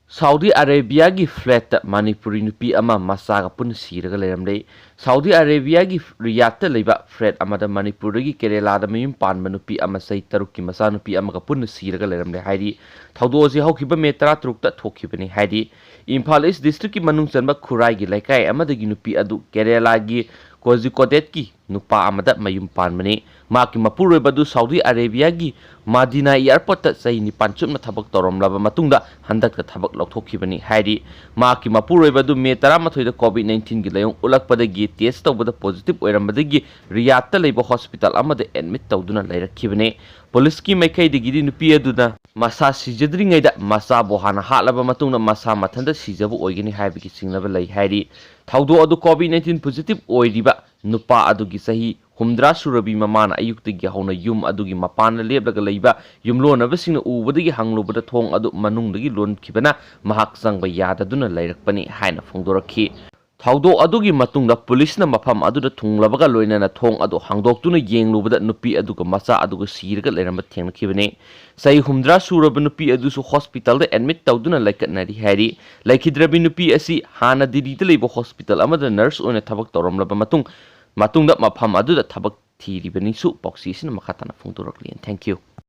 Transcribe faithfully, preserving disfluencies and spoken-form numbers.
Saudi ꯑꯔꯦꯕꯤꯌꯥꯒꯤ ꯐ꯭ꯂꯦꯠꯇ Manipuri ꯅꯨꯄꯤ ꯑꯃ ꯃꯆꯥꯒ ꯄꯨꯟꯅ ꯁꯤꯔꯒ ꯂꯩꯔꯝꯂꯦ꯫ ꯁꯥꯎꯗꯤ ꯑꯔꯦꯕꯤꯌꯥꯒꯤ ꯔꯤꯌꯥꯗꯇ ꯂꯩꯕ ꯐ꯭ꯂꯦꯠ ꯑꯃꯗ ꯃꯅꯤꯄꯨꯔꯗꯒꯤ ꯀꯦꯔꯦꯂꯥꯗ ꯃꯌꯨꯝ ꯄꯥꯟꯕ ꯅꯨꯄꯤ ꯑꯃ ꯆꯍꯤ ꯇꯔꯨꯛꯀꯤ ꯃꯆꯥꯅꯨꯄꯤ ꯑꯃꯒ ꯄꯨꯟꯅ ꯁꯤꯔꯒ ꯂꯩꯔꯝꯂꯦ ꯍꯥꯏꯔꯤ꯫ ꯊꯧꯗꯣꯛ ꯑꯁꯤ ꯍꯧꯈꯤꯕ ꯃꯦ ꯇꯔꯥꯇꯔꯨꯛꯇ ꯊꯣꯛꯈꯤꯕꯅꯤ ꯍꯥꯏꯔꯤ꯫ ꯏꯝꯐꯥꯜ ꯏꯁ ꯗꯤꯁꯇ꯭ꯔꯤꯛꯀꯤ ꯃꯅꯨꯡ ꯆꯟꯕ ꯈꯨꯔꯥꯏꯒꯤ ꯂꯩꯀꯥꯏ ꯑꯃꯗꯒꯤ ꯅꯨꯄꯤ ꯑꯗꯨ ꯀꯦꯔꯦꯂꯥꯒꯤ ꯀꯣꯖꯤꯀꯣꯗꯦꯠꯀꯤ ꯅꯨꯄꯥ ꯑꯃꯗ ꯃꯌꯨꯝ ꯄꯥꯟꯕꯅꯤ꯫ ꯃꯍꯥꯛꯀꯤ ꯃꯄꯨꯔꯣꯏꯕ ꯑꯗꯨ ꯁꯥꯎꯗꯤ ꯑꯔꯦꯕꯤꯌꯥꯒꯤ ꯃꯥꯗꯤꯅꯥ ꯑꯦꯌꯔꯄꯣꯔꯠꯇ ꯆꯍꯤ ꯅꯤꯄꯥꯟ ꯆꯨꯞꯅ ꯊꯕꯛ ꯇꯧꯔꯝꯂꯕ ꯃꯇꯨꯡꯗ ꯍꯟꯗꯛꯇ ꯊꯕꯛ ꯂꯧꯊꯣꯛꯈꯤꯕꯅꯤ ꯍꯥꯏꯔꯤ꯫ ꯃꯍꯥꯛꯀꯤ ꯃꯄꯨꯔꯣꯏꯕ ꯑꯗꯨ ꯃꯦ ꯇꯔꯥꯃꯥꯊꯣꯏꯗ ꯀꯣꯚꯤꯗ ꯅꯥꯏꯟꯇꯤꯟꯒꯤ ꯂꯥꯏꯑꯣꯡ ꯎꯠꯂꯛꯄꯗꯒꯤ ꯇꯦꯁ ꯇꯧꯕꯗ ꯄꯣꯖꯤꯇꯤꯚ ꯑꯣꯏꯔꯝꯕꯗꯒꯤ ꯔꯤꯌꯥꯗꯇ ꯂꯩꯕ ꯍꯣꯁꯄꯤꯇꯥꯜ ꯑꯃꯗ ꯑꯦꯗꯃꯤꯠ ꯇꯧꯗꯨꯅ ꯂꯩꯔꯛꯈꯤꯕꯅꯤ꯫ ꯄꯨꯂꯤꯁꯀꯤ ꯃꯥꯏꯀꯩꯗꯒꯤꯗꯤ ꯅꯨꯄꯤ ꯑꯗꯨꯅ ꯃꯁꯥ ꯁꯤꯖꯗ꯭ꯔꯤꯉꯩꯗ ꯃꯆꯥꯕꯨ ꯍꯥꯟꯅ ꯍꯥꯠꯂꯕ ꯃꯇꯨꯡꯗ ꯃꯁꯥ ꯃꯊꯟꯇ ꯁꯤꯖꯕ ꯑꯣꯏꯒꯅꯤ ꯍꯥꯏꯕꯒꯤ ꯆꯤꯡꯅꯕ ꯂꯩ ꯍꯥꯏꯔꯤ꯫ ꯊꯧꯗꯣꯛ ꯑꯗꯨ ꯀꯣꯚꯤꯗ ꯅꯥꯏꯟꯇꯤꯟ ꯄꯣꯖꯤꯇꯤꯚ ꯑꯣꯏꯔꯤꯕ ꯅꯨꯄꯥ ꯑꯗꯨꯒꯤ ꯆꯍꯤ ꯍꯨꯝꯗ꯭ꯔꯥ ꯁꯨꯔꯕꯤ ꯃꯃꯥꯅ ꯑꯌꯨꯛꯇꯒꯤ ꯍꯧꯅ ꯌꯨꯝ ꯑꯗꯨꯒꯤ ꯃꯄꯥꯟꯗ ꯂꯦꯞꯂꯒ ꯂꯩꯕ ꯌꯨꯝꯂꯣꯟꯅꯕꯁꯤꯡꯅ ꯎꯕꯗꯒꯤ ꯍꯪꯂꯨꯕꯗ ꯊꯣꯡ ꯑꯗꯨ ꯃꯅꯨꯡꯗꯒꯤ ꯂꯣꯟꯈꯤꯕꯅ ꯃꯍꯥꯛ ꯆꯪꯕ ꯌꯥꯗꯗꯨꯅ ꯂꯩꯔꯛꯄꯅꯤ ꯍꯥꯏꯅ ꯐꯣꯡꯗꯣꯔꯛꯈꯤ꯫ ꯊꯧꯗꯣꯛ ꯑꯗꯨꯒꯤ ꯃꯇꯨꯡꯗ ꯄꯨꯂꯤꯁꯅ ꯃꯐꯝ ꯑꯗꯨꯗ ꯊꯨꯡꯂꯕꯒ ꯂꯣꯏꯅꯅ ꯊꯣꯡ ꯑꯗꯨ ꯍꯥꯡꯗꯣꯛꯇꯨꯅ ꯌꯦꯡꯂꯨꯕꯗ ꯅꯨꯄꯤ ꯑꯗꯨꯒ ꯃꯆꯥ ꯑꯗꯨꯒ ꯁꯤꯔꯒ ꯂꯩꯔꯝꯕ ꯊꯦꯡꯅꯈꯤꯕꯅꯤ꯫ ꯆꯍꯤ ꯍꯨꯝꯗ꯭ꯔꯥ ꯁꯨꯔꯕ ꯅꯨꯄꯤ ꯑꯗꯨꯁꯨ ꯍꯣꯁꯄꯤꯇꯥꯜꯗ ꯑꯦꯗꯃꯤꯠ ꯇꯧꯗꯨꯅ ꯂꯩꯀꯠꯅꯔꯤ ꯍꯥꯏꯔꯤ꯫ ꯂꯩꯈꯤꯗ꯭ꯔꯕꯤ ꯅꯨꯄꯤ ꯑꯁꯤ ꯍꯥꯟꯅ ꯗꯤꯜꯂꯤꯗ ꯂꯩꯕ ꯍꯣꯁꯄꯤꯇꯥꯜ ꯑꯃꯗ ꯅꯔꯁ ꯑꯣꯏꯅ ꯊꯕꯛ ꯇꯧꯔꯝꯂꯕ ꯃꯇꯨꯡ, ꯃꯇꯨꯡꯗ ꯃꯐꯝ ꯑꯗꯨꯗ ꯊꯕꯛ ꯊꯤꯔꯤꯕꯅꯤꯁꯨ ꯄꯥꯎꯆꯦ ꯑꯁꯤꯅ ꯃꯈꯥ ꯇꯥꯅ ꯐꯣꯡꯗꯣꯔꯛꯂꯤ꯫ Thank you꯫